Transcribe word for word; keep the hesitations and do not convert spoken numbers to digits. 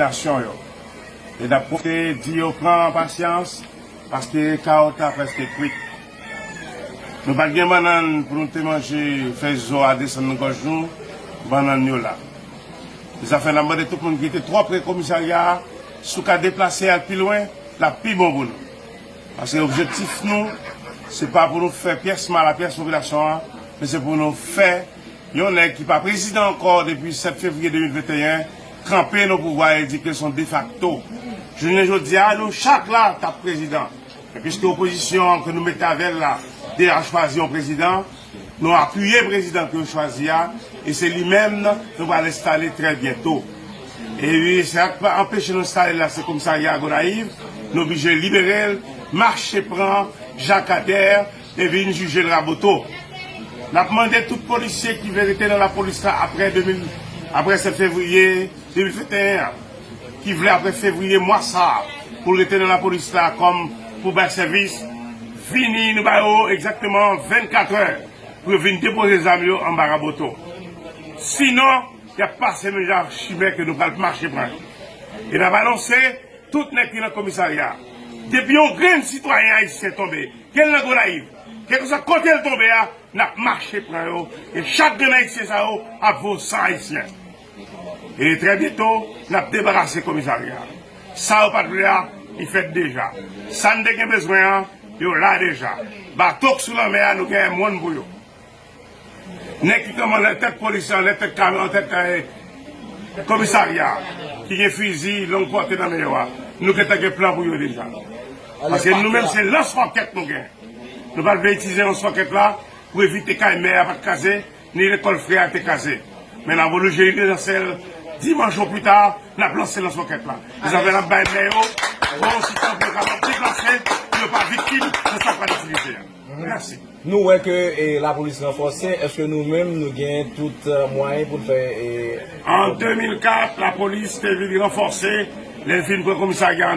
popilasyon yo. E n ap pwofite di yo pran pasyans, paske kawòt la prèske kwit. Nou pa t gen bannann pou nou te manje, fè zo a desann nan gòj nou, bannann yo la. Se sa fè n ap mande tout moun ki te twò pre komisarya a, si w ka deplase al pi lwen, l ap pi bon pou nou. Paske objektif nou, se pa pou nou fè pyès mal a pyès popilasyon an, men se pou nou fè yon nèg ki pa prezidan ankò depi sèt fevriye de mil venteyen kanpe nan pouvwa e di ke se yon defakto. Jounen jodi a, nou chak la t ap prezidan. Men piske opozisyon an ke nou mete avè l la deja chwazi yon prezidan, nou apiye prezidan ke yo chwazi a, e se li menm nou pral enstale trè byento. E wi, sa k pa anpeche nou enstale l la, se komisarya Gonayiv, nou oblije libere l, mache pran Jakadè e vin jije l Raboto. N ap mande tout polisye ki vle rete nan lapolis la apre de mil, apre sèt fevriye de mil venteyen an, ki vle apre fevriye mwa sa a, pou l rete nan lapolis la kòm pou bay sèvis, vini, nou ba yo egzakteman vennkat è pou yo vin depoze zam yo anba Raboto. Sinon, y ap pase menm jan ak chimè ke nou pral mache pran yo. E n ap anonse tout nèg ki nan komisarya a, depi yon grenn sitwayen ayisyen tonbe, ke l nan Gonayiv, kèlkeswa kote l tonbe a, n ap mache pran yo, e chak grenn ayisyen sa yo ap vo san ayisyen. E trè byento, n ap debarase komisarya a. Sa yo pa t vle a, li fèt deja. Sa n te gen bezwen an, yo la deja. Bato k sou lanmè a, nou genyen mòn pou yo. Nèg ki kanpe anlè tèt polis la, anlè tèt kamyon, anlè tèt, eh, komisarya a, ki gen fizi long pòte nan men yo a, nou gentan gen plan pou yo deja. Paske nou menm se lans wòkèt nou gen. Nou pa t vle itilize lans wòkèt la pou evite kay mè a pa t kraze, ni lekòl frè a te kraze. Men n ap oblije relanse l dimanch o pli ta, n ap lanse lans wòkèt la. Se sa fè n ap bay mè yo bon sitan pou yo kapab deplase, pou yo pa viktim nan sa k pral itilize a. Mèsi. Nou wè ke, e, lapolis ranfòse, èske nou menm nou gen tout, e, mwayen pou n fè, e, An de mil kat, lapolis te vin ranfòse, lè l fin pran komisarya